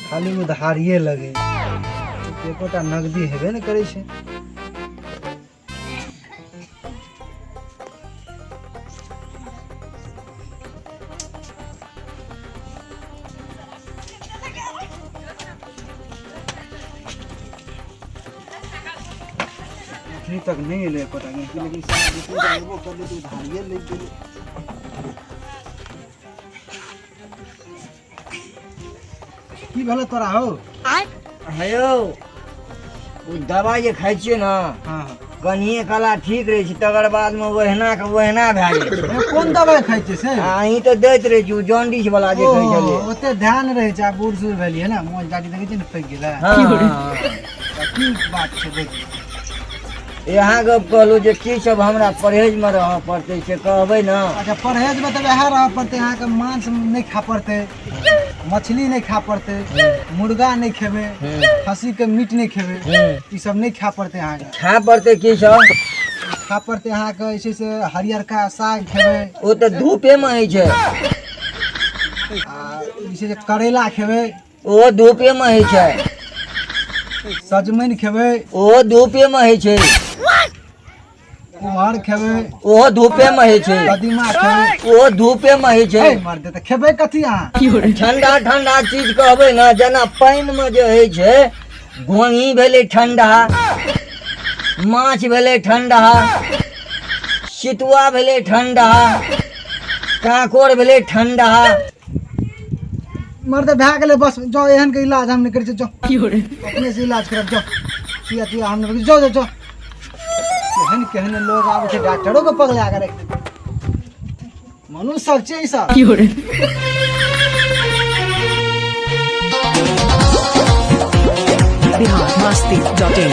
खाली उधारिये लगे, एकोटा नगदी हेबे ने करै छै। अखनी तक नहि एलै एकोटा गहिंकी, लेकिन साला जितने तऽ एबो करलै तऽ उधारिये लागि गेलै। की भेलै तोरा हौ? हे यौ, ओ दबाइ जे खाइ छियै ने, कनिए कला ठीक रहै छै, तकर बादमे ओहिना के ओहिना भए जाइ छै। ए, कोन दबाइ खाइ छियै से? आ अहीं तऽ दैत रहै छी ओ जॉन्डिस वाला जे कहै छलियै। ओ, ओते ध्यान रहै छै। आब बूढ़ सूढ़ भेलियै ने, मोन दाढ़ी देखै छियै ने, पाकि गेलै। हँ। तऽ की बात छै देखियौ। यहाँ गप कहलहुँ जे की सब हमरा परहेजमे रहऽ पड़तै से कहबै ने। अच्छा, परहेजमे तऽ वएह रहऽ पड़तै अहाँके, मांस नहि खा पड़तै, मछली नहि खा पड़तै, मुर्गा नहि खेबै, खस्सीके मीट नहि खेबै, ई सब नहि खा पड़तै अहाँके। खाय पड़तै की सब? खा पड़तै अहाँके जे छै से हरियरका साग खेबै। ओ तऽ धूपेमे होइ छै। आ जे छै से करैला खेबै। ओहो धूपेमे होइ छै। सजमनि खेबै। ओहो धूपेमे होइ छै। कुम्हर खेबै। ओहो धूपेमे होइ छै। कदीमा खेबै। ओहो धूपेमे होइ छै। हे मर्दे, तऽ खेबै कथी अहाँ? ठंडा ठंडा चीज कहबै ने, जेना पानिमे जे होइ छै, गोही भेलै ठंडा, माछ भेलै ठंडा, सितुआ भेलै ठंडा, कांकोड़ भेलै ठंडा। मर्द भए गेलै बस, जाओ, एहन के इलाज हम नहि करै छियै, जाओ अपने से इलाज करब, जाओ। सुइया तुइया हम नहि, जाओ जाओ जाओ। केहन केहन लोग आबै छै, डॉक्टरो के पगला के राखि देतै। मनुष्य सब छै ई सब। बिहार मस्ती डॉट इन।